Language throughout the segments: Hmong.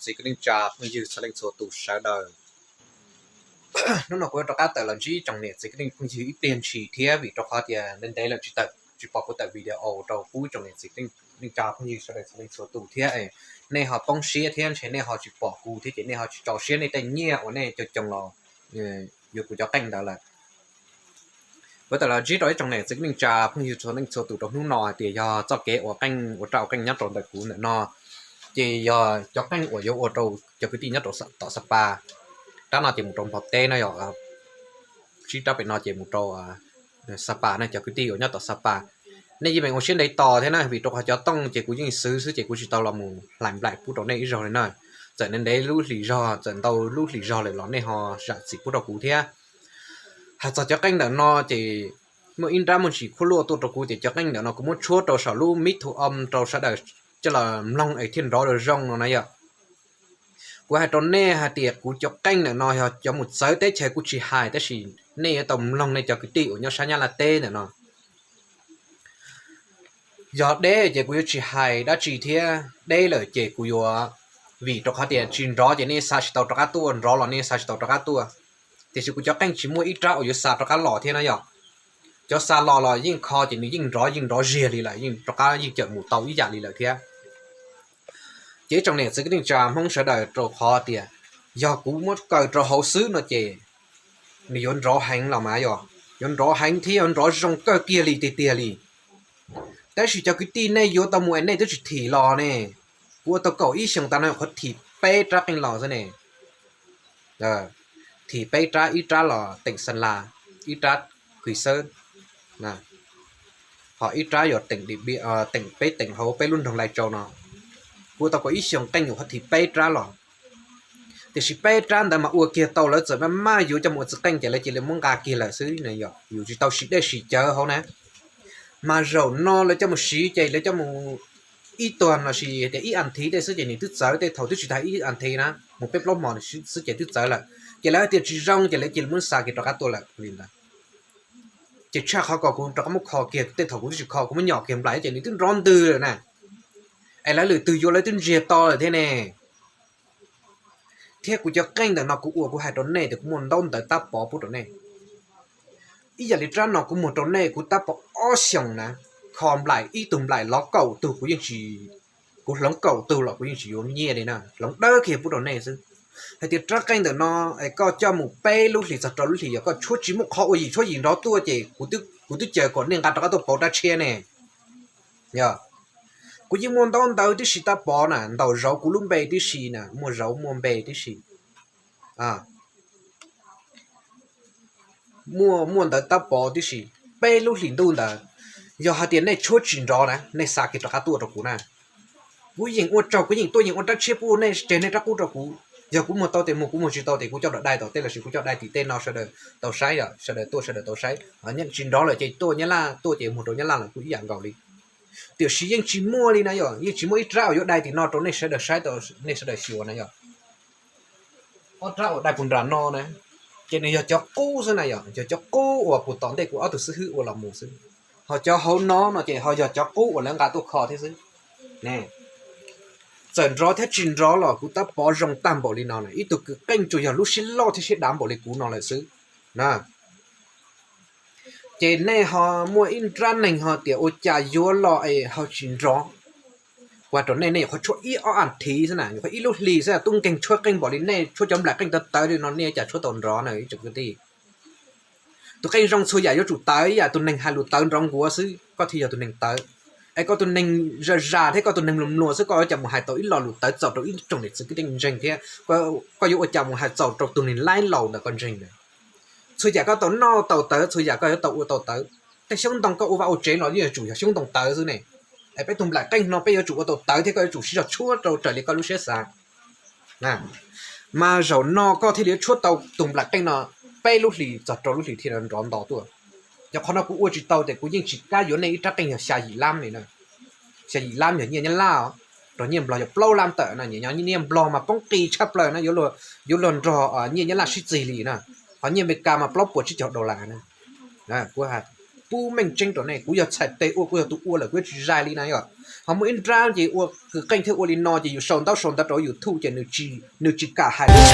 Txiv kwv tij neej tsa phooj ywg txhua leej txhua tus sawv daws, hnub no kuv yuav rov qab tawm los ntsib tsoom niam txiv kwv tij phooj ywg ib pliag ntshis thiab, vim rau qhov tias ntev ntev lawm tsis tawm, tsis pom kuv tawm video rau pub tsoom niam txiv kwv tij neej tsa phooj ywg sawv daws txhua leej txhua tus thiab. Nej ho poob siab thiab ntshe nej ho tsis pom kuv thiab ces nej ho tsis tso siab nej tej nyiaj uas nej coob coob los yuav kuv cov qeej ntawd lawm. Kuv tawm los ntsib rau ib tsoom niam txiv kwv tij neej tsa phooj ywg txhua leej txhua tus rau hnub no hais tias yog txoj kev ua qeej ua rau qeej nyob rau ntawm kuv ntawm no, ces yog cov qeej uas yuav ua rau cov kwv tij nyob rau tom Sapa. Rab no ces mus rau Nplog teb no yog, sib rab pem no ces mus rau Sapa no, cov kwv tij uas nyob tom Sapa, nej yeej meem ua siab ntev tos thiab na, vim rau qhov cov tooj ces kuv yeej xwv xwb ces kuv tsis tau los mus hlais nplaim pub rau nej ib zaug li na. Txawm ntev ntev lub hlis zog, txawm ntau lub hlis zog lawm los nej ho zam txim pub rau kuv thiab. Hais txog cov qeej ntawm no ces muaj ib nrab muaj ntsis khuab luaj tuaj rau kuv tias cov qeej ntawm no kuv muab tshuab rau saum lub mib thu om rau sawv daws coj los mloog es thiaj nrov zoo no na yom. Kuv hais rau nej hais tias kuv cov qeej ntawm no yog cov mus txawv teb chaws kuv tsis hais, tab sis nej yuav tau mloog nej cov kwv tij uas nyob sab Nyab Laj teb ntawm no. Yog deb ces kuv yuav tsis hais dab tsi thiab, deb lawm ces kuv yuav, vim rau qhov tias tsis nrov ces nej xav tsis tau rov qab tuaj, nrov los nej xav tsis tau rov qab tuaj. Tiam sis kuv cov qeej tsis muaj ib rab uas yuav xa rov qab los thiab na yom. Cov xa los los yeej kho ces nws yeej nrov, yeej nrov ziag li lawm, yeej rov qab yeej cawm mus tau ib yam li lawm thiab. Ces ib tsoom niam txiv kwv tij neej tsa Hmoob sawv daws, rau qhov tias yog kuv muab kaw rau hauv xwb no ces nws yuav nrov heev los mas yog, yuav nrov heev thiab yuav nrov zoo kawg kiag li tiag tiag li. Tab sis cov kwv tij nej yuav tau mus es nej twb tsis thim los ne. Kuv ua tau kaum ib xyoos tas no qhuav thim peb rab qeej los xwb ne. Thim peb rab, ib rab los teem Xas Las, ib rab Kis Xawb, ho ib rab yog teem, teem peb teem hauv peb lub nroog Lai Tsau no. Kuv ua tau kaum ib xyoos qeej nyuam qhuav thim peb rab los. Tiam sis peb rab ntawd mas ua kiag tau lawv txawm maj maj yuav coj mus ua txiv qeej ces lawv cia li muab nqa kiag lawm xwb na yom, yus tsis tau sim dej sim cawv hauv na. Mas zaum no lawv coj mus siv ces lawv coj mus ib tuag los sis tias ib as thiv tej xwb ces nws twb txawv, tej thaum twb tsis tag ib as thiv na, mus peb plaub hmo xwb ces twb txawv lawm. Ces lawv hais tias tsis zoo ces lawv cia li muab xa kiag rov qab tuaj lawm li ntawd. Ces tshaj qhov kom kuv rov qab muab kho kiag, tej thaum kuv twb tsis kho, kuv muab nyom kiag nplaim ces nws twb nrov ntws lawm na. Es lawv lwm tus yuav lawv twb ntsiag to lawm thiab ne. Thiab kuv cov qeej ntawm no kuv ua kuv hais rau nej tias kuv muaj ntaub ntawv tab pov pub rau nej. Ib yam li rab no kuv muag rau nej kuv tab pov ob xyoos na, kho nplaim ib tug nplaim los kaum tug kuv yeej tsis, kuv hloov kaum tug los kuv yeej tsis yuav nyiaj li na, hloov dawb kiag pub rau nej xwb. Hais tias rab qeej ntawm no es koj coj mus peb lub hlis txog rau lub hlis, yog koj tshuab tsis muaj qhov ua yim tshuab yim nrov tuaj ces kuv twb caw kom nej nqa rov qab tuaj pauv rab tshiab ne. Yog, kuv yeej muaj ntaub ntawv tib si tab pov na, ntaus zauv kuv lub npe tib si na, muaj zauv muaj npe tib si, muaj, muaj ntawv tab pov tib si. Peb lub hlis ntuj ntawd, yog hais tias nej tshuab tsis nrov na, nej xa kiag rov qab tuaj rau kuv na. Kuv yeem ua tsaug, kuv yeem tuaj yeem ua rab tshiab pub nej, tseg nej rab qub rau kuv. Yog kuv muag tau tes muag, kuv muag tsis tau tes kuv coj daim dai tom tej los sis kuv coj daim tim tej no sawv daws tau saib, sawv daws tuaj sawv daws tau saib. Tsis nrov lawm ces tuaj Nyab Laj, tuaj ces muag rau Nyab Laj los kuj ib yam nkaus li. Tiam sis yeej tsis muaj li na yom, yeej tsis muaj ib rab uas yuav dai tim no rau nej sawv daws saib, nej sawv daws xyuas na yom. Ob rab uas dai puag nram no na, ces nws yog cov qub xwb na yom, yog cov qub uas puag tom ntej kuv ob tug xib hwb ua los mus xwb. Ho cov hauv no no ces ho yog cov qub uas lawv nqa tuaj kho thiab xwb. Txawm nrov thiab tsis nrov los kuv tab pov zoo tag npaum li no na, ib tug kwv qeej tsuas yog lub siab loj thiab siab dav npaum li kuv no lawm xwb na. Ces nej ho muaj ib nrab neeg ho tias ua cas yuav los es ho tsis nrov. Kuv hais rau nej, nej nyuam qhuav tshuab ib ob as thiv xwb na, nyuam qhuav ib lub hlis xwb, tub nkeeg tshuab qeej npaum li nej tshuab cov nplaim qeej tawv tawv li no nej cas tshuab tau nrov na ib tsoom kwv tij. Tus qeej zoo txhua yam yuav tsum tawv ib yam, tus neeg hais lus tawv nrov nkuav xwb koj thiaj yog tus neeg tawv. Es koj tus neeg zam zam thiab koj tus neeg mluas mluas xwb koj yuav cas mus hais tau ib lo lus tawv txaus rau ib tsoom niam txiv kwv tij neej ntseeg thiab koj yuav ua cas mus hais txaus rau tus neeg laib laus ntawm koj ntseeg na. Txhua yam koj tau noj tau tawv, txhua yam koj yuav tau ua tau tawv. Tej xyoob ntoo koj ua vaj ua tsev los yeej yuav tsum yog xyoob ntoo tawv xwb ne. Es peb tus nplaim qeej no peb yuav tsum ua tau tawv thiab koj yuav tsum sib zog tshuab rau raws li koj lub siab xav. Mas zaum no koj thiaj li tshuab tau tus nplaim qeej no peb lub hlis txog rau lub hlis thiaj nrov nto tuaj. Yog qhov no kuv ua tsis tau tias kuv yeej tsis kam yuav nej ib rab qeej yog xya yim lab li na. Xya yim lab yog nyiaj Nyab Laj, rau nyiaj Nplog yog plaub lab tawm na, nyiaj Nplog mas poob qis tshaj plaws na, yuav luag nrog nyiaj Nyab Laj sib txig li na. Ho nyiaj Amelikas mas plaub puas tsib caug dollar na. Kuv hais pub meej tseeb rau nej, kuv yog txhais tes ua, kuv yog tus ua lawm, kuv yuav tsis zais li na yom. Ho muaj ib nrab ces ua kwv qeej thiab ua li no ces yus sau ntaub sau ntawv rau YouTube ces nws tsis kam hais lus.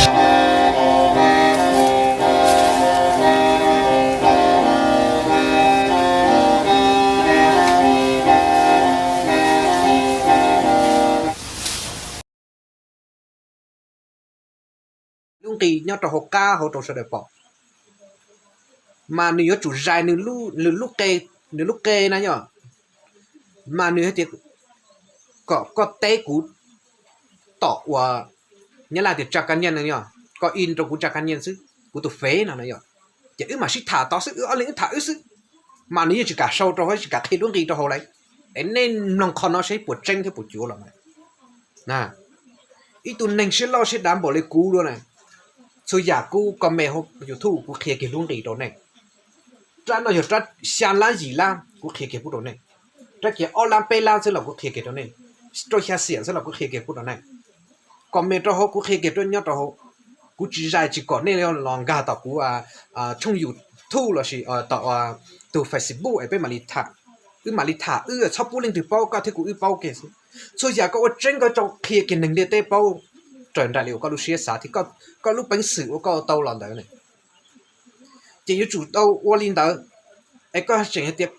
Lub nqi nyob rau hauv qab hauv rau sawv daws pom, mas nws yuav tsum zais nws lub qe, nws lub qe na yom. Mas nws hais tias kom koj teb kuv tom uas Nyab Laj tias tsa ka nyiaj no yom, koj in rau kuv tsa ka nyiaj xwb, kuv tus fev no na yom. Ces wb mam sib tham tod xwb, wb ob leeg wb tham wb xwb. Mas nws yeej tsis kam sau rau hauv, tsis kam qhia lub nqi rau hauv lawm. Es nej mloog qhov no seb puas tseeb thiab puas cuav los mas. Ib tug neeg siab loj siab dav npaum li kuv dua na, txhua yam kuv comment hauv YouTube kuv qhia kiag lub nqi rau nej. Rab no yog rab xya lab yim lab kuv qhia kiag pub rau nej. Rab kiag ob lab peb lab xwb los kuv qhia kiag rau nej. Rau xya xiam xwb los kuv qhia kiag pub rau nej. Comment rau hauv kuv qhia kiag rau nyob rau hauv. Kuv tsis zais tsis kom nej los nkag tom kuv tshooj YouTube lossis tom tus Facebook es peb mam li tham. Wb mam li tham, wb txhob pub leej twg paub, koj thiab kuv wb paub kiag xwb. Txhua yam koj ua tseeb koj tau qhia kiag neeg ntiaj teb paub raws nraim li uas koj lub siab xav thiab koj lub peev xwm uas koj tau los ntawd na. Ces yuav tsum tau ua li ntawd. Es koj tseem hais tias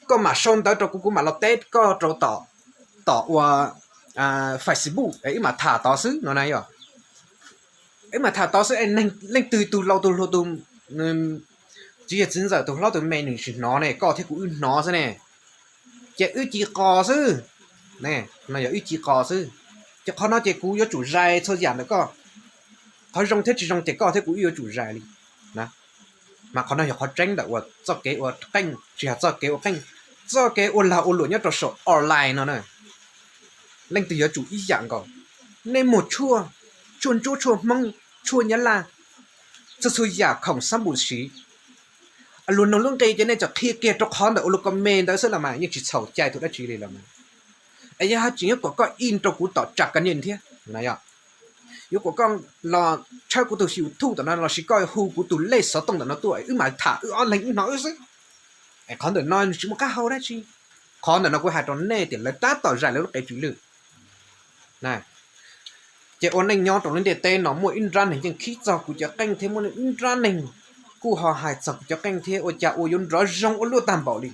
koj mam sau ntawv rau kuv, kuv mam los teb koj rau tom ua Facebook es wb mam tham tod xwb no na yom. Wb mam tham tod xwb es leej twg tus laus tus hluas tus txiv yawg txiv ntxawm tus hlob tus me nws tsis hnov ne, koj thiab kuv wb hnov xwb ne. Ces wb ci qos xwb. No yog wb ci qos xwb. Ces qhov no ces kuv yuav tsum zais txhua yam ntawm koj. Qhov zoo thiab tsis zoo ces koj thiab kuv wb yuav tsum zais li. Mas qhov no yog qhov tseeb ntawm uas txoj kev ua qeej, tsis yog txoj kev ua qeej, txoj kev ua lag ua luam nyob rau saum online no na. Leej twg yuav tsum ib yam nkaus. Nej muag tshuaj, tshuaj ntsuab tshuaj hmoob, tshuaj nyab laj, txhua txhua yam khoom xab npus siv, luag nug lub nqi ces nej txawm qhia kiag rau qhov ntawm ua luag comment ntawd xwb los mas yeej tsis txhaum cai thaum dab tsi li los mas. Es yog haj tseem yuav kom koj in rau kuv tom tsa ka nyiaj thiab na yom. Yuav kom koj los tshawb kuv tus YouTube tom no lossis koj hu kuv tus lej xov tooj tom no tuaj wb mam tham wb ob leeg wb hnov wb xwb. Es qhov ntawm no nws tsis muaj qab hau dab tsi. Qhov ntawm no kuv hais rau nej tias lawv tab tom zais lawv lub qe tswv lwj. Ces ua neej nyob rau lub ntiaj teb no muaj ib nrab neeg yeej khib txog kuv cov qeej thiab muaj ib nrab neeg kuj ho hais txog kuv cov qeej thiab ua cas ua yuav nrov zoo ua luaj tag npaum li.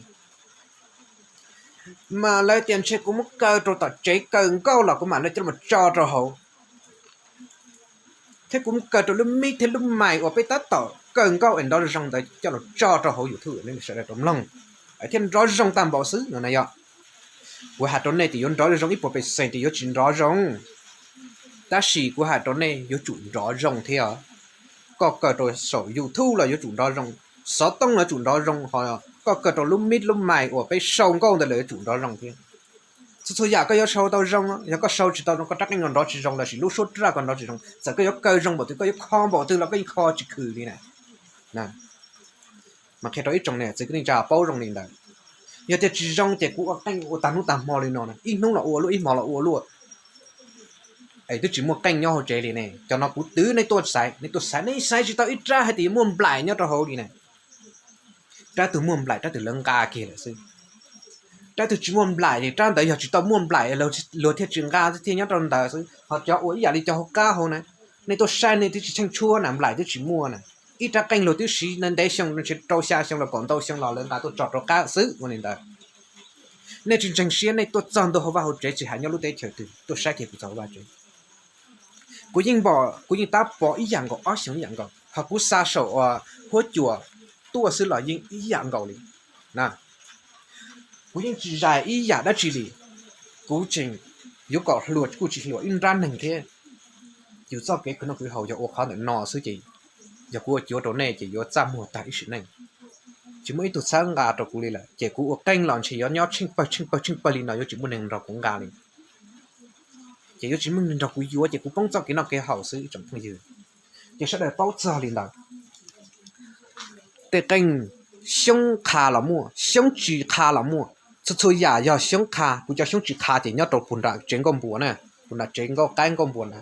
Mas lawv tias ntshe kuv muab kaw rau tom tsev kaw nkauj los kuv mam li coj los tso rau hauv, thiab kuv muab kaw rau lub mic thiab lub mais uas peb tab tom kaw nkauj es nrov zoo ntawd coj los tso rau hauv YouTube nej sawv daws tau mloog, thiaj nrov zoo tag npaum xwb no na yom. Kuv hais rau nej tias yuav nrov zoo ib puas pes xees tias yuav tsis nrov zoo, tab sis kuv hais rau nej yuav tsum nrov zoo thiab. Koj kaw rau saum YouTube los yuav tsum nrov zoo, xov tooj los yuav tsum nrov zoo, ho koj kaw rau lub mic lub mais uas peb sau nkauj ntawd los yuav tsum nrov zoo thiab. Txhua txhua yam koj yuav sau tau zoo, yog koj sau tsis tau zoo, koj rab qeej no nrov tsis zoo lossis lub suab raj koj nrov tsis zoo, txawm koj yuav kaw zoo npaum twg, koj yuav kho npaum twg los koj yeej kho tsis khwm li na. Mas qhia rau ib tsoom niam txiv kwv tij neej tsa paub zoo li ntawd. Yog tias tsis zoo ces kuv ua qeej ua tag hnub tag hmo li no na, ib hnub los ua luaj ib hmo los ua luaj, es twb tsis muaj qeej nyob hauv tsev li ne. Cov no kuv twv nej tuaj xaiv, nej tuaj xaiv, nej xaiv tsis tau ib rab hais tias yuav muaj nplaim nyob rau hauv li na. Rab twg muaj nplaim rab twg lawv nqa kiag lawm xwb. Rab twg tsis muaj nplaim li rab ntawd yog tsis tau muaj nplaim luag thiaj tsis nqa thiaj nyob rau ntawd xwb. Ho cov uas ib yam li cov hauv qab hauv na, nej tuaj saib nej twb tsis tsheej tshuab na, nplaim twb tsis muaj na. Ib rab qeej luag twb siv ntev xyoo ntshe rau xya xyoo los kaum ntau xyoo los lawv nqa tuaj tso rau qab xwb ua li ntawd. Nej tsis ntseeg siab nej tuaj txog ntua hauv vaj hauv tsev tsis hais nyob lub teb chaws twg tuaj saib kiag kuv txog hauv vaj tsev. Kuv yeej pom, kuv yeej tab pom ib yam nkaus ob xyoo ib yam nkaus, ho kuv xa saum huab cua tuaj xwb los yeej ib yam nkaus li na. Kuv yeej tsis zais ib yam dab tsi li. Kuv tseem yuav kom hluas kuj tsis hluas ib nrab neeg thiab. Yus txoj kev khwv noj khwv haus yog ua qhov ntawm no xwb ces yog kuv ua cuav rau nej ces yuav txaj muag tag ib sim neej. Tsis muaj ib tug txhawb nqa rau kuv li lawm ces kuv ua qeej los ntshe yuav nyob tsheej pawg tsheej pawg tsheej pawg li no yuav tsis muaj neeg nrog kuv nqa li. Ces yuav tsis muaj neeg nrog kuv yuav ces kuv poob txoj kev noj kev haus xwb ib tsoom phooj ywg. Ces sawv daws paub txog li ntawd. Tej qeej xyoob qha los muaj, xyoob tsis qha los muaj. Txhua txhua yam yog xyoob qha, kuv cov xyoob tsis qha ces nyob rau puag nram tsev nkauj npua na, puag nram tsev nkauj qaib nkauj npua na,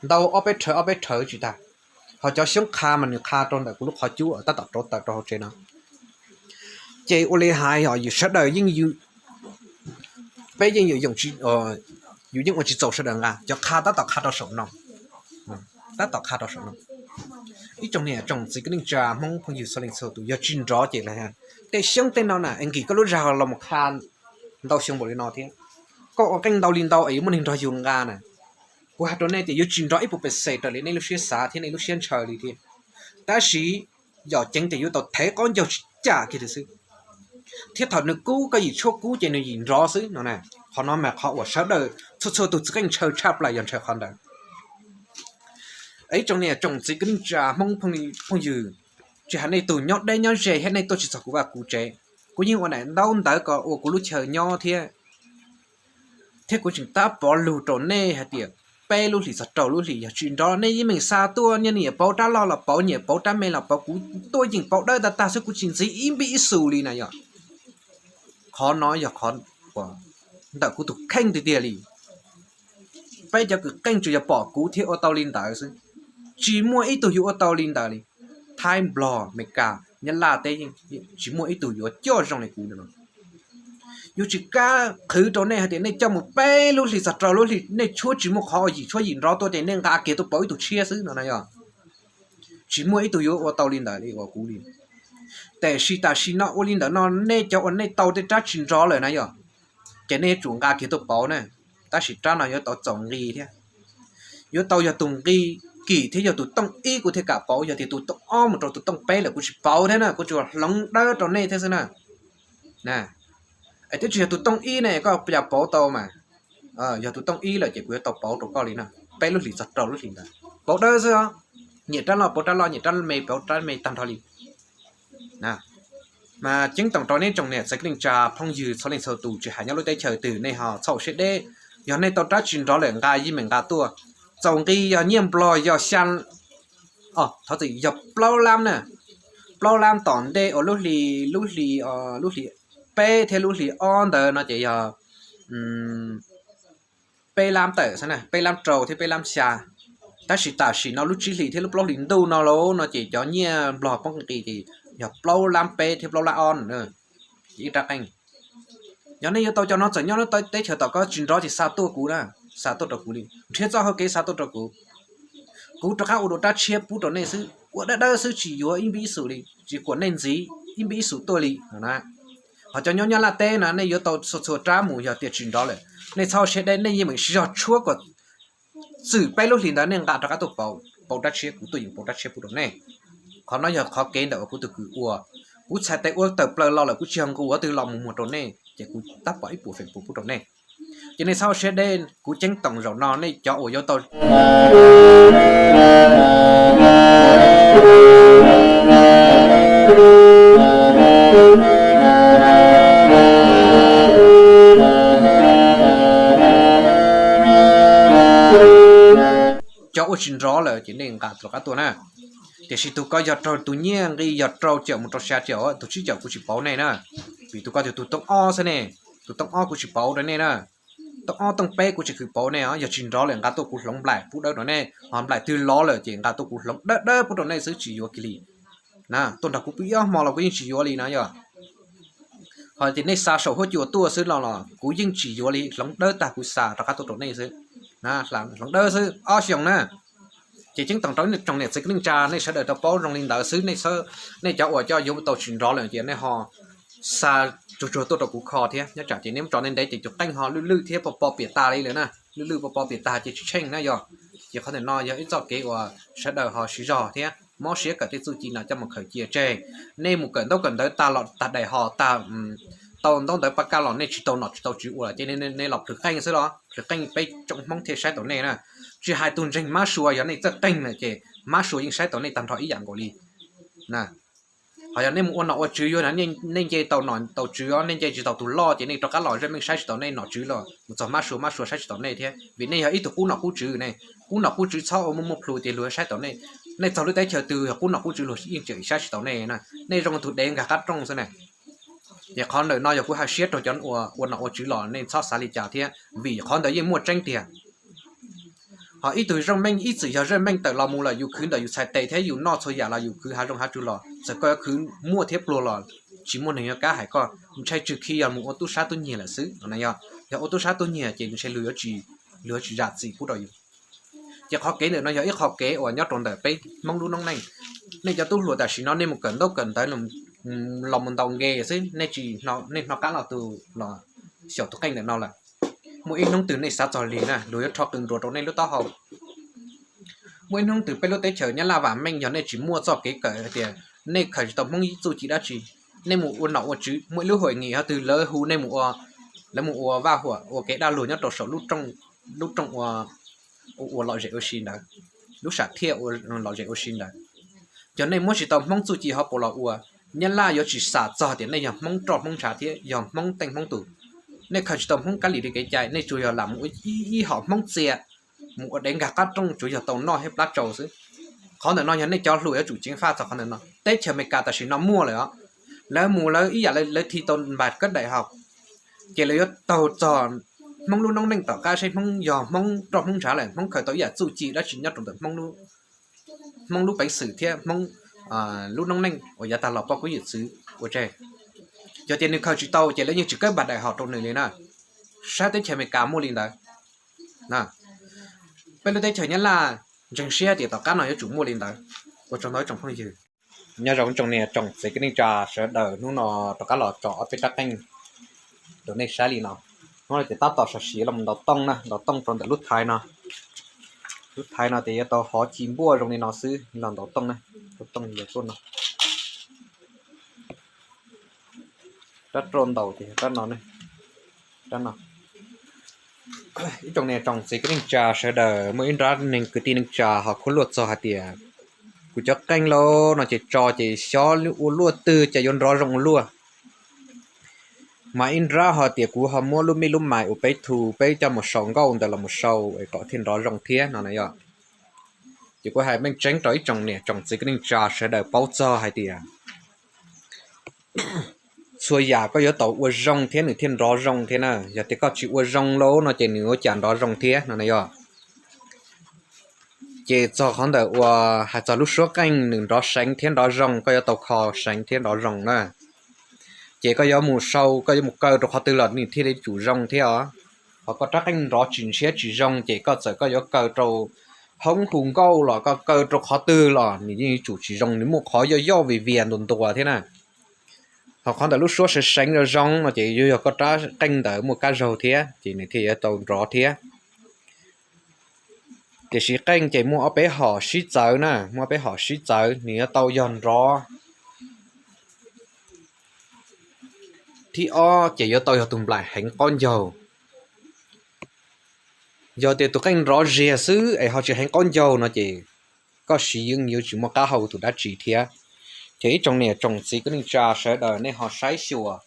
ntau ob peb rhawv ob peb rhawv tsis tag. Ho cov xyoob qha mas nws qha rau ntawm kuv lub qhov cub tab tom rauv taws rau hauv tsev no. Ces ua li hais os, yus sawv daws yeej, peb yeej, yus yeej ua tsis txaus sawv daws nqa, cov qha tab tom qha rau saum no, tab tom qha rau saum no. Ib tsoom niam tsoom txiv kwv tij neej tsa Hmoob phooj ywg txhua leej txhua tus, yog tsis nrov ces tej xyoob tej no na es nkim koj lub zag los mus qha ntau xyoo npaum li no thiab. Koj ua qeej ntau li ntau es yuav muaj neeg nrog yus nqa na. Kuv hais rau nej tias yuav tsis nrov ib puas pes xees raws li nej lub siab xav thiab nej lub siab ntshaw li thiab. Tab sis yog ceev tias yuav tau thev qaub ncaug tsis cam kiag li xwb. Thiab thaum nws kub koj yim tshuab kub ces nws yim nrov xwb no na. Qhov no mas qhov uas sawv daws txhua txhua tus txiv qeej ntshaw tshaj plaws yog ntshaw qhov ntawd. Ib tsoom niam tsoom txiv kwv tij neej tsa Hmoob phooj ywg, tsis hais nej tus nyob deb nyob ze thiab nej tuaj tsis txog kuv vaj kuv tsev, kuv yeej ua daim ntaub ntawv kom ua kuv lub chaw nyob thiab. Thiab kuv tseem tab pov lug rau nej hais tias peb lub hlis txog rau lub hlis yog tsis nrov nej yeej meem xa tuaj, nyias pauv rab loj los pauv, nyias pauv rab me los pauv, kuv tuaj yeej pauv dawb tag tag xwb, kuv tsis ntxiv ib npib ib xus li na yog. Qhov no yog qhov ntawm kuv tus kheej tiag tiag li. Peb cov kws qeej tsuas yog pom kuv thiab ua tau li ntawd xwb, tsis muaj ib tug yuav ua tau li ntawd li. Thaib, Nplog, Meskas, Nyab Laj teb, tsis muaj ib tug yuav coj zoo li kuv no. Yuav tsis kam qhwv rau nej hais tias nej coj mus peb lub hlis txog rau lub hlis nej tshuab tsis muaj qhov uas yim tshuab yim nrov tuaj ces nej nqa kiag tuaj pauv ib tug tshiab xwb no na yog. Tsis muaj ib tug yuav ua tau li ntawd li uas kuv li. Tiam sis tam sim no ua li ntawd no nej cov uas nej tau tej rab tsis nrov lawm na yog, ces nej yuav tsum nqa kiag tuaj pauv na. Tab sis rab no yuav tau txaus nqi thiab. Yuav tau yog tus nqi kim thiab yog tus tooj ib kuv thiaj kam pauv, yog tias tus tooj ob mus rau tus tooj peb lawm kuv tsis pauv thiab na, kuv tsuas hloov dawb rau nej thiab xwb na. Es twb tsis yog tus tooj ib ne koj puas pauv tau mas, yog tus tooj ib lawm ces kuv yuav tau pauv rau koj li na. Peb lub hlis txog rau lub hlis ntawd pauv dawb xwb os. Nyiam rab loj pauv rab loj, nyiam rab me pauv rab me tag nrho li. Mas ceeb toom rau nej tsoom niam txiv kwv tij neej tsa phooj ywg txhua leej txhua tus tsis hais nyob lub teb chaws twg nej ho txhob ua siab deb. Yog nej tau rab tsis nrov lawm nqa yeej meem nqa tuaj. Txaus nqi yog nyiaj Nplog yog xya, thov txim, yog plaub lab na. Plaub lab tom ntej uas lub hli, lub hli, lub hli peb thiab lub hli ob ntawd no ces yog peb lab tawm xwb na, peb lab rau thiab peb lab xya. Tab sis tam sim no lub tsib hlis thiab lub plaub hlis ntuj no lauj no ces cov nyiaj Nplog poob nqi ces yog plaub lab peb thiab plaub lab ob na. Ib rab qeej. Yog nej yuav tau cov no txawm nyob lub teb chaws tom koj tsis nrov ces xa tuaj kuv na, xa tuaj rau kuv li, nrhiav txoj hauv kev xa tuaj rau kuv. Kuv rov qab ua dua rab tshiab pub rau nej xwb, ua dawb dawb xwb tsis yuav ib npib ib xus li, tsis kuam nej ntxiv ib npib ib xus tuaj li no na. Ho cov nyob Nyab Laj teb no nej yuav tau txhua txhua rab mus, yog tias tsis nrov lawm nej txhob ua siab deb, nej yeej meem sib zog tshuab kom txwm peb lub hlis ntawd nej nqa rov qab tuaj pauv, pauv rab tshiab, kuv tuaj yeem pauv rab tshiab pub rau nej. Qhov no yog qhov kev ntawm uas kuv tus kwv ua. Kuv txhais tes ua tawm plaws los lawm kuv tsis yog nqus qhov twg los mus muag rau nej ces kuv tab pom ib puas feem pua pub rau nej. Ces nej txhob ua siab deb, kuv ceeb toom zaum no nej cov uas yuav tau cov ua tsis nrov lawm ces nej nqa rov qab tuaj na. Tiam sis tus ko yog raug tus nyiaj nqi yog rau caum mus rau xya caum, tus tsib caum kuv tsis pauv nej na. Vim tus ko yog tus tooj ob xwb ne, tus tooj ob kuv tsis pauv rau nej na. Tooj ob tooj peb kuv tsis khwv pauv nej os, yog tsis nrov lawm nqa tuaj kuv hloov nplaim pub dawb rau nej, ho nplaim twg lov lawm ces nqa tuaj kuv hloov dawb dawb pub rau nej xwb tsis yuav kiag li. Na, tuaj nrog kuv pw ib ob hmo los kuv yeej tsis yuav li na yog. Ho tias nej xa saum huab cua tuaj xwb los los kuv yeej tsis yuav li, hloov dawb tag kuv xa rov qab tuaj rau nej xwb. Hloov dawb xwb ob xyoos na. Ces ceeb toom rau tsoom niam txiv kwv tij neej tsa nej sawv daws tau paub zoo li ntawd xwb, nej cov uas coj yuav tau tsis nrov lawm ces nej ho xa tsuag tsuag tuaj rau kuv kho thiab, nyob tsam ces nej muab tso ntev ntev ces tus qeej ho lwj lwj thiab po po piam tag li lawm na, lwj lwj po po piam tag ces tsis tsheej na yog. Ces qhov ntawm no yog ib txoj kev uas sawv daws ho siv zog thiab mob siab kawm tej txuj ci no coj mus khaws cia tseg. Nej mus kawm ntaub kawm ntawv tag los tag daim ho tag, tau ntaub ntawv pab kaj los nej tsis tau nom tsis tau tswv ua ces nej los plhws qeej xwb los plhws qeej peb tsoom Hmoob thiaj saib tau nej na. Tsis hais tus ntseeg mab sua, yog nej txawj qeej na ces mab sua yeej saib tau nej tag nrho ib yam nkaus li. Ho yog nej mus ua nom ua tswv yuav nej nce tau nom tau tswv, nej nce tsis tau tus loj ces nej rov qab los zej meej saib tsis tau nej nom tswv los mus txog mab sua, mab sua saib tsis tau nej thiab, vim nej yog ib tug qub nom qub tswv ne. Qub nom qub tswv txhob ua muaj muaj plhus tias luag saib tau nej. Nej txog lub teb chaws twg yog qub nom qub tswv luag yeej tseem saib tsis tau nej na. Nej zoo tus dev nkag qab rooj xwb na. Ces qhov ntawm no yog kuv hais siab rau cov uas ua nom ua tswv los nej txhob xav li cas thiab, vim qhov ntawd yeej muaj tseeb tiag. Ho ib tug zeej meej ib txwm yog zeej meej tawm los mus lawm yus khwv ntawm yus txhais tes thiab yus noj txhua yam los yus khwv hav zoov hav tsuag los txawm koj yuav khwv muaj thiab pluag los tsis muaj neeg yuav kam hais koj, ntshai tsw khi yog mus ua tub sab tub nyiag lawm xwb no na. Yog, yog ua tub sab tub nyiag ces ntshai luag yuav tsis, luag yuav tsis zam txim pub rau yus. Ces qhov kev ntawm no yog ib qho kev uas nyob rau ntawm peb Hmoob lub noob neej. Nej cov tub hluas tam sim no nej mus kawm ntaub kawm ntawv los mus ntaus nkees xwb, nej tsis, nej hnov qab los tus los xyaum tus qeej ntawm no lawm. Muaj ib hnub twg nej xav txog li na, luag yuav rho qws nruas rau nej lub taub hau. Muaj ib hnub twg peb lub teb chaws Nyab Laj vam meej, yog nej tsis muaj txoj kev kawm hais tias nej khaws tsis tau Hmoob ib txuj ci dab tsi, nej mus ua nom ua tswv, muaj ib lub hội nghị ho twg lawv hu nej mus ua, lawv mus ua vaj huam ua kev dab luag nyob rau saum lub rooj ua, ua lom zem ua si ntawd, lub sam thiaj lom zem ua si ntawd. Yog nej muab tsis tau Hmoob txuj ci ho puas los ua, Nyab Laj yuav tsis xam txog tias nej yog Hmoob roj Hmoob ntshav thiab yog Hmoob teej Hmoob tus. Nej khaws tsis tau Hmoob kab lis li kev cai, nej tsuas yog lam mus ua ib hom Hmoob txia, mus ua dev nkag qab rooj tsuas yog tau noj thiab plab tsau xwb. Qhov ntawm no yog nej cov hluas yuav tsum ceev faj txog qhov ntawm no. Teb chaws Amelikas tam sim no muaj lawm os, lawv mus lawv ib yam lawv thi tau npas kab daim hauv, ces lawv yuav taug txog Hmoob lub noob neej tom qab seb Hmoob yog Hmoob roj Hmoob ntshav lawm, Hmoob khaws tau ib yam txuj ci dab tsi nyob rau ntawm Hmoob lub peev xwm thiab Hmoob lub noob neej uas yav tag los poj koob yawm txwv ua tseg. Yog tias nws khaws tsis tau ces lawv yeej tsis kab npas daim hauv rau nws li na. Sab teb chaws Amelikas muaj li ntawd. Peb lub teb chaws Nyab Laj ntseeg siab tias tom qab no yuav tsum muaj li ntawd. Ua tsaug ntau ib tsoom phooj ywg. Nyob zoo tsoom niam tsoom txiv kwv tij neej tsa sawv daws, hnub no rov qab los tso ob peb rab qeej rau nej saib li no. Hnub no ces tab tom sawv siv los ntaus tooj na, ntaus tooj rau ntawm lub thaiv no. Lub thaiv no ces yuav tau hov ci npuaj zoo li no xwb los ntaus tooj na. Ntaus tooj yog tuaj no. Rab rau ntaus ces rab no, rab no. Ib tsoom niam tsoom txiv kwv tij neej tsa sawv daws, muaj ib nrab neeg kwv tij neej tsa ho khuab luaj txog hais tias kuv cov qeej lauj no ces tso ces xyov ua luaj twg ces yuav nrov zoo ua luaj. Mas ib nrab ho tias kuv ho muab lub mij lub mais uas peb thu peb coj mus sau nkauj ntawd los mus sau es kom thiaj nrov zoo thiab no na yom. Ces kuv hais meej tseeb rau ib tsoom niam tsoom txiv kwv tij neej tsa sawv daws paub txog hais tias txhua yam koj yuav tau ua zoo thiab nws thiaj nrov zoo thiab na. Yog tias koj tsis ua zoo lauj no ces nws ua cas nrov zoo thiab no na yom. Ces txog qhov ntawm uas hais txog lub suab qeej nws nrov seev thiab nrov zoo, koj yuav tau kho seev thiab nrov zoo na. Ces koj yuav mus sau, koj yuav mus kaw rau qhov twg los nws thiaj li tsum zoo thiab os. Ho koj rab qeej nrov tsis ntshiab tsis zoo ces koj txawm koj yuav kaw rau hoob hu nkauj los koj kaw rau qhov twg los nws yeej yuav tsum tsis zoo, nws muaj qhov yoj yoj vias vias ntuas ntuas thiab na. Ho qhov ntawm lub suab seev seev zoo zoo no ces yuav yog koj rab qeej ntawd muaj kab zaug thiab ces nws thiaj yuav tau nrov thiab. Tiam sis qeej ces muaj ob peb hom sib txawv na, muaj ob peb hom sib txawv nws yuav tau yog nrov. Thib ob ces yuav tau yog tus nplaim heev qaub ncaug. Yog tias tus qeej nrov ziag xwb es ho tsis heev qaub ncaug no ces koj siv yeej yuav tsis muaj qab hau tus dab tsi thiab. Ces ib tsoom niam tsoom txiv kwv tij neej tsa sawv daws nej ho saib xyuas.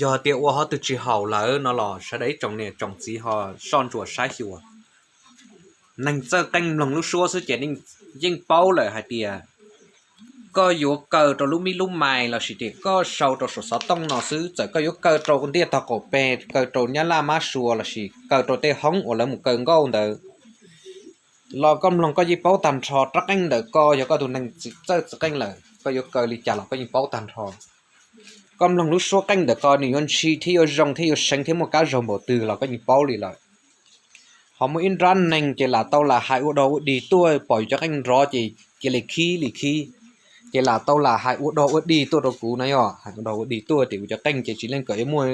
Yog tias ua qhov twg tsis haum lawm no los sawv daws ib tsoom niam tsoom txiv ho soj ntsuam saib xyuas. Neeg txawj qeej mloog lub suab xwb ces yeej paub lawm hais tias koj yuav kaw rau lub mij lub mais lossis tias koj sau rau saum xov tooj no xwb, txawm koj yuav kaw rau ntiaj tog qaum peg, kaw rau nyab laj mab sua lossis kaw rau tej hoob uas lawv mus kaw nkauj ntawd los koj mloog koj yeej paub tag nrho. Rab qeej ntawm koj yog koj tus neeg txawj txiv qeej lawm, koj yuav kaw li cas los koj yeej paub tag nrho. Koj mloog lub suab qeej ntawm koj nws yuav ntshis thiab yuav zoo thiab yuav seev thiab muaj kab zaug npaum twg los koj yeej paub li lawm. Ho muaj ib nrab neeg ces lam tau lam hais ua dog ua dig tuaj, pom yus cov qeej nrov ces cia li khib li khib, ces lam tau lam hais ua dog ua dig tuaj rau kuv na yom. Hais ua dog ua dig tuaj tias kuv cov qeej ces tsis leej kom yuav muaj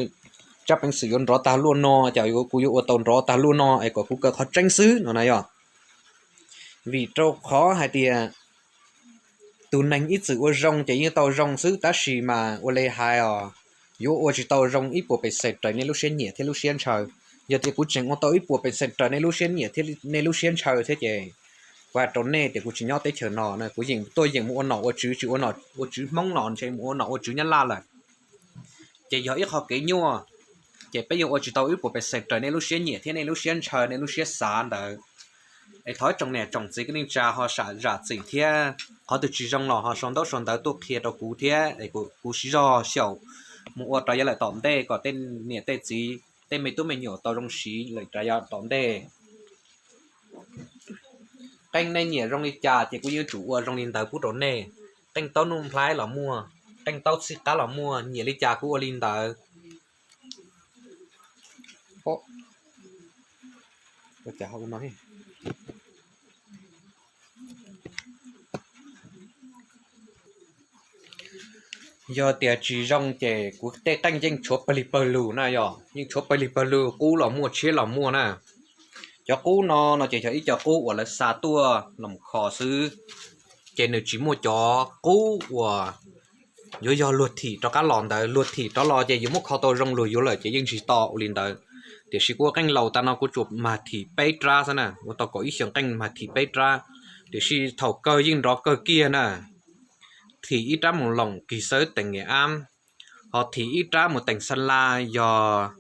tsab peev xwm yuav nrov tag luaj no, ces kuv yuav ua tau nrov tag luaj no es kom kuv kaw qhov tseeb xwb no na yom. Vim rau qhov hais tias tus neeg ib txwm ua zoo ces yeej tau zoo xwb, tab sis mas ua li hais os, yuav ua tsis tau zoo ib puas pes xees raws nej lub siab nyiam thiab lub siab ntshaw. Yog tias kuv tseem ua tau ib puas pes xees raws nej lub siab nyiam thiab nej lub siab ntshaw thiab ces kuv hais rau nej tias kuv tsis nyob teb chaws no na, kuv yeej tuaj yeem mus ua nom ua tswv, tsis ua nom ua tswv Hmoob los ntshe mus ua nom ua tswv Nyab Laj lawm. Ces yog ib qho kev nyuaj, ces peb yeej ua tsis tau ib puas pes xees raws nej lub siab nyiam thiab nej lub siab ntshaw nej lub siab xav ntawd. Es thov ib tsoom niam tsoom txiv kwv tij neej tsa ho zam txim thiab, qhov twg tsis zoo los ho sau ntaub sau ntawv tuaj qhia rau kuv thiab es kuv siv zog xyaum mus ua rau yog lawm tom ntej kom tej niam tej txiv tej me tub me nyuam tau zoo siv lawm rau yav tom ntej. Qeej nej nyiam zoo li cas ces kuv yeej tsum ua zoo li ntawd pub rau nej. Qeej taub nuj nplhaib los muaj, qeej taub txhib qab los muaj, nyiam li cas kuv ua li ntawd. Yog tias tsis zoo ces kuv tej qeej yeej tshuav pawg li pawg lug na yom, yeej tshuav pawg li pawg lug, qub los muaj tshiab los muaj na. Cov qub no no ces yog ib co qub uas lawv xa tuaj los kho xwb, ces nws tsis muaj cov qub uas yuav yog luag thim rov qab los ntawd. Luag thim rov los ces yuav muab kho tau zoo luag yuav lawm ces yeej tsis to ua li ntawd. Tiam sis kuv ua qeej laus tas no kuv tsuas mag thim peb rab xwb na, ua tau kaum ib xyoos qeej mag thim peb rab. Tiam sis thaum kawg yeej nrov kawg kiag na, thim ib rab mus loos kis xawb teem Niam Ab, ho thim ib rab mus teem Xa La yog,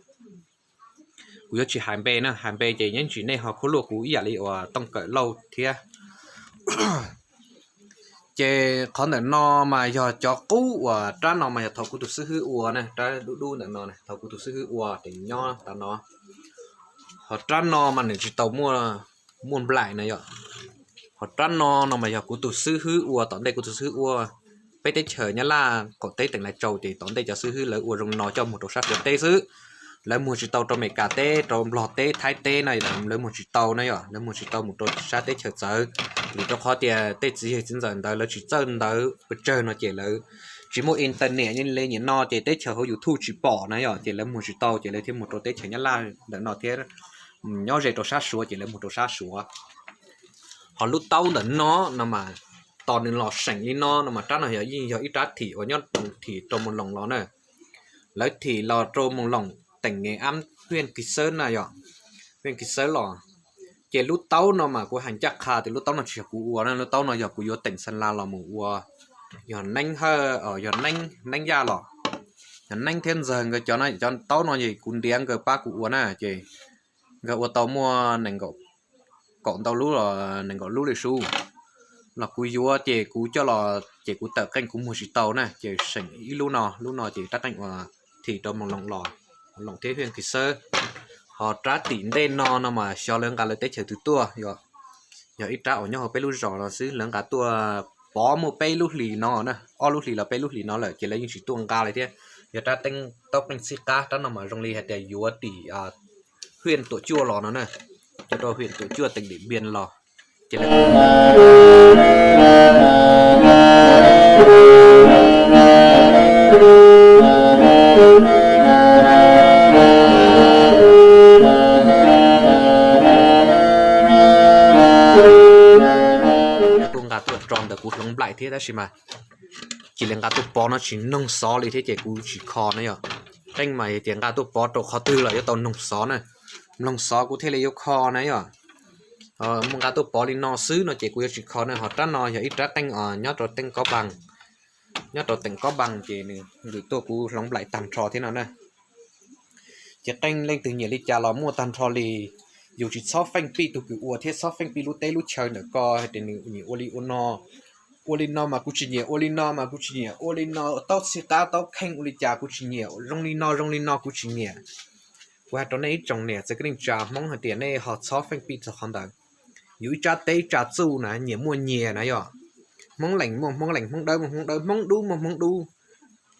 kuv yuav tsis hais npe na, hais npe ces yeej tsis nej ho khuab luaj kuv ib yam li uas Tooj Kawm Lauj thiab. Ces qhov ntawm no mas yog cov qub uas rab no mas yog thaum kuv tus xib hwb ua na, rab dub dub ntawm no thaum kuv tus xib hwb ua ces nyob tas no. Ho rab no mas nws tsis tau muaj nplaim na yom. Ho rab no no mas yog kuv tus xib hwb ua, tom ntej kuv tus xib hwb ua peb teb chaws Nyab Laj qaum teb teem Lais Tsaus ces tom ntej cov xib hwb lawv ua zoo no coj mus rau sab Suav teb xwb. Lawv muag tsis tau rau Amelikas teb, rau Nplog teb, Thaib teb na, lawv muag tsis tau na yom, lawv muag tsis tau mus rau sab teb chaws txawv. Vim rau qhov tias tej txiv yawg txiv ntxawm ntawd lawv tsis txawj ntawv pes tsawg no ces lawv tsis muaj internet li nim no ces teb chaws hauv YouTube tsis pom na yom, ces lawv muag tsis tau ces lawv thiaj muag rau teb chaws Nyab Laj ntawm no thiab, nyob ze rau sab Suav ces lawv muag rau sab Suav. Ho lub taub ntawm no no mas tos nws los seem li no no mas rab no yog yeej yog ib rab thim uas nyob thim rau Moos Loos los na. Lawv thim los rau Moos Loos teem Niam Ab, hiaj Kis Xawb na yom, hiaj Kis Xawb los. Ces lub taub no mas kuv hais ncaj qha tias lub taub no tsis yog kuv ua na, lub taub no yog kuv yuav teem Xa La los mus ua, yog Neeb Hawj, yog Neeb, Neeb Yaj los, yog Neeb thiab Ntxawg nkawd cov na, cov taub no ces kuv ntiav nkawd pab kuv ua na ces nkawd ua tau muaj nees nkaum, kaum ntau lub los nees nkaum lub li sub, los kuv yuav ces kuv coj los ces kuv tawm qeej kuv muag tsis tau na ces seem ib lub no, lub no ces rab qeej uas thim rau Moos Loos los, Moos Loos thiab hiaj Kis Xawb. Ho rab tim ntej no no mas xyov lawv nqa lawv teb chaws twg tuaj, yog ib rab uas nyob hauv peb lub zos no xwb, lawv nqa tuaj pov muaj peb lub hlis no na, ob lub hlis los peb lub hlis no lawm ces lawv yeej tsis tuaj nqa li thiab. Yog rab teeb taub qeej txhib qab, rab no mas zoo li hais tias yuav tim hiaj Tuam Cuaj los no na, coj rau hiaj Tuam Cuaj teem Dim Npias los. Ces lawv tuaj nqa tuaj tso ntawm kuv hloov nplaim thiab tab sis mas cia li nqa tuaj pov no tsis noog xov li thiab ces kuv tsis kho na yom. Qeej mas tias nqa tuaj pov rau qhov twg los yuav tau noog xov na, mloog xov kuv thiaj li yuav kho na yom. Muaj nqa tuaj pov li no xwb no ces kuv yuav tsis kho na. Ho rab no yog ib rab qeej nyob rau teem Kob Npas, nyob rau teem Kob Npas ces nws lwm tuaj kuv hloov nplaim tag nrho thiab no na. Ces qeej leej twg nyiam li cas los muaj tag nrho li. Yus tsis txhob feej pij tus kws ua thiab txhob feej pij lub teb lub chaw ntawm ko hais tias nws nyiam ua li ua no, ua li no mas kuv tsis nyiam, ua li no mas kuv tsis nyiam, ua li no taub txhib qab taub kheej ua li cas kuv tsis nyiam, zoo li no zoo li no kuv tsis nyiam. Kuv hais rau nej ib tsoom niam txiv kwv tij neej tsa Hmoob hais tias nej ho txhob feej pij txog qhov ntawd. Yus ib tsab teb ib tsab txuj na, nyias muaj nyias na yom. Hmoob Lees muaj Hmoob Lees, Hmoob Dawb muaj Hmoob Dawb, Hmoob Dub muaj Hmoob Dub.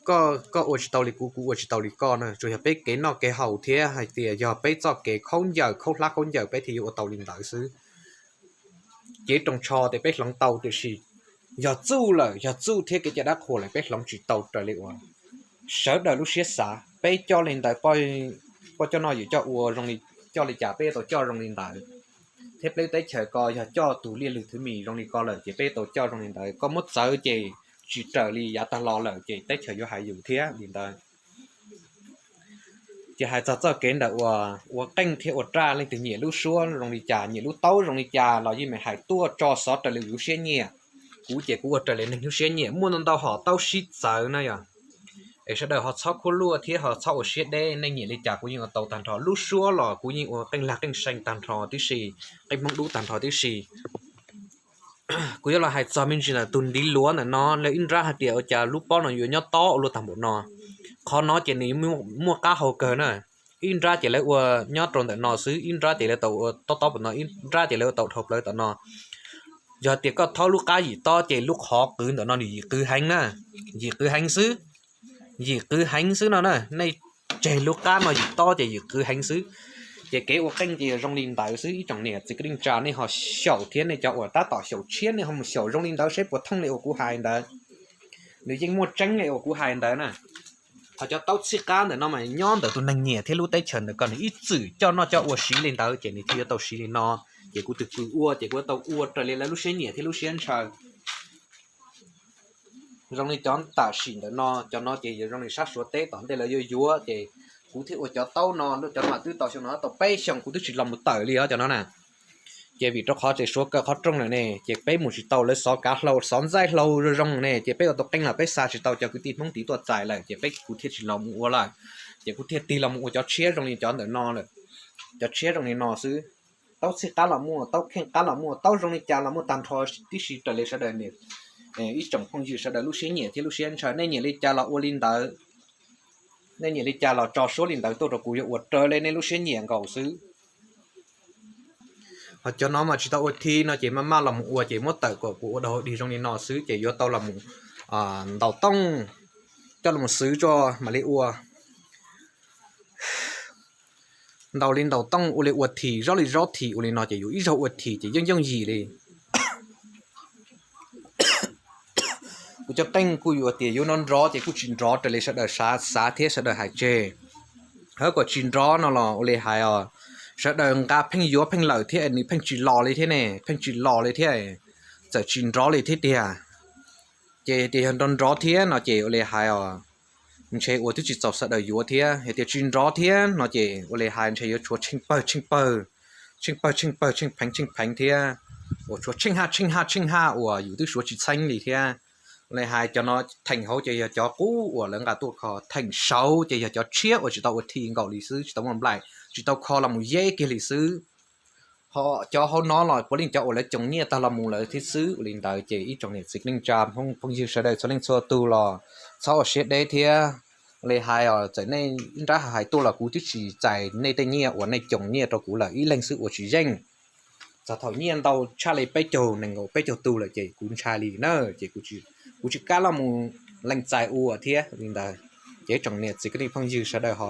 Koj, koj ua tsis tau li kuv, kuv ua tsis tau li koj na. Tsuas yog peb kev noj kev haus thiab hais tias yog peb txoj kev khaub ncaws, khaub hlab khaub ncaws peb thiaj yuav ua tau li ntawd xwb. Cev roos tsho tias peb hloov tau, tiam sis yog txuj lawm, yog txuj thiab kev cai dab qhuas lawm peb hloov tsis tau raws li uas sawv daws lub siab xav. Peb coj li ntawd, poj coj noj yawm coj ua, zoo li coj li cas peb tau coj zoo li ntawd, thiab peb lub teb chaws ko yog coj tus liaj lwm thwv mis zoo li ko lawm ces peb tau coj zoo li ntawd. Koj muab txawv ces tsis raws li yav tag los lawm ces teb chaws yuav hais yus thiab li ntawd. Ces hais txog txoj kev ntawm uas ua qeej thiab ua raj, leej twg nyiam lub suab zoo li cas, nyiam lub taub zoo li cas los yeej meem hais tuaj tso xov raws li lub siab nyiam. Kuv ces kuv ua raws li neeg lub siab nyiam, muaj ntau ntau hom taub sib txawv na yom. Es sawv daws ho txhob khuab luaj thiab ho txhob ua siab deb, nej nyiam li cas kuv yeej ua tau tag nrho. Lub suab los kuv yeej ua qeej lag qeej see tag nrho tib si, qeej Hmoob Dub tag nrho tib si. Kuv yuav los hais txog me ntsis ntawm tus ntiv luav ntawm no, lawv ib nrab hais tias ua cas lub pob no yuav nyob tob ua luaj tag npaum no. Qhov no ces nws muaj qab hau kawg na. Ib nrab ces lawv ua nyob rau ntawm no xwb, ib nrab ces lawv tau ua tob tob tom no, ib nrab ces lawv ua tau dhau plaws tom no. Yog tias koj thaub lub qab yim tob ces lub qhov qwv ntawm no nws yim qwv heev na, yim qwv heev xwb, yim qwv heev xwb no na. Nej tseg lub qab no yim tob ces yim qwv heev xwb. Ces kev ua qeej ces yog zoo li ntawd xwb ib tsoom niam txiv kwv tij neej tsa, nej ho xyaum thiab nej cov uas tab tom xyaum tshiab nej ho mus xyaum zoo li ntawd seb puas thooj li uas kuv hais ntawd. Nws yeej muaj tseeb li uas kuv hais ntawd na. Ho cov taub txhij qab ntawm no mas nyob ntawm tus neeg nyiam thiab lub teb chaws ntawm ko nws ib txwm coj noj coj ua siv li ntawd ces nws thiaj yuav tau siv li no. Ces kuv tus kws ua ces kuv yuav tau ua raws li lawv lub siab nyiam thiab lub siab ntshaw. Zoo li cov tam sim ntawm no, cov no ces yog zoo li sab Suav teb tom ntej lawv yuav yuav ces kuv thiaj ua cov taub no, cov no mas twb tau xyoo no tau peb xyoos kuv twb tsis los mus tawm li os cov no na. Ces vim rau qhov tseem Suav kaw qhov rooj lawm ne ces peb mus tsis tau, lawv xov kav hlau xov ntxaij hlau zoo zoo ne ces peb ua tau qeej los peb xa tsis tau cov kwv tij Hmoob tid tuaj txais lawm ces peb kuv thiaj tsis los mus ua lawm. Ces kuv thiaj tig los mus ua cov tshiab zoo li cov ntawm no lawm. Cov tshiab zoo li no xwb. Taub txhij qab los muaj, taub kheej qab los muaj, taub zoo li cas los muaj tag nrho tib si raws li sawv daws, ib tsoom phooj ywg sawv daws lub siab nyiam thiab lub siab ntshaw. Nej nyiam li cas los ua li ntawd, nej nyiam li cas los tso suab li ntawd tuaj rau kuv yuav ua raws li nej lub siab nyiam nkaus xwb. Ho cov no mas tsis tau ua thi no ces maj maj los mus ua ces muab tawm kom kuv ua dog dig zoo li no xwb ces yuav tau los mus ntaus tooj, coj los mus xwv tso mam li ua. Ntaus li ntaus tooj ua li ua thi, zaub li zaub thi ua li no ces yus ib zaug ua thi ces yeej yooj yim li. Kuv cov qeej kuj yuav tias yuav nrov nrov ces kuj tsis nrov raws li sawv daws xav thiab sawv daws hais tseg. Hab kom tsis nrov no los ua li hais os, sawv daws nqa pheej yuav pheej lawm thiab nws pheej tsis los li thiab ne, pheej tsis los li thiab, txawm tsis nrov li thiab tiag. Ces tias yog nrov nrov thiab no ces ua li hais os, ntshe ua twb tsis txaus sawv daws yuav thiab. Yog tias tsis nrov thiab no ces ua li hais ntshe yuav tshuav tsheej pawg tsheej pawg, tsheej pawg tsheej pawg, tsheej pheev tsheej pheev thiab, uas tshuav tsheej ha tsheej ha tsheej ha uas yus twb suav tsis txheeb li thiab. Ua li hais cov no theem hauv ces yog cov qub uas lawv nqa tuaj kho, theem saud ces yog cov tshiab uas tsis tau ua thi nkaus li xwb, tsis tau muaj nplaim, tsis tau kho los mus yeb kiag li xwb. Ho cov hauv no los puav leej cov uas lawv coos nyiaj tag los mus lawm thiab xwb. Ua li ntawd ces ib tsoom niam txiv neej tsa phooj ywg sawv daws txhua leej txhua tug los txhob ua siab deb thiab. Ua li hais os, txawm nej nrab hais tuaj los kuv twb tsis txais nej tej nyiaj uas nej coos nyiaj rau kuv lawm ib leeg xwb ua tsis yeej. Txog thaum nyiaj ntau tshaj li peb caug nees nkaum peb caug tug lawm ces kuv ntshai li na, ces kuv tsis kam los mus lees txais ua thiab li ntawd. Ces ib tsoom niam txiv kwv tij phooj ywg sawv daws ho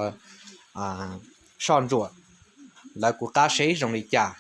soj ntsuam lawv kuv qab seb zoo li cas.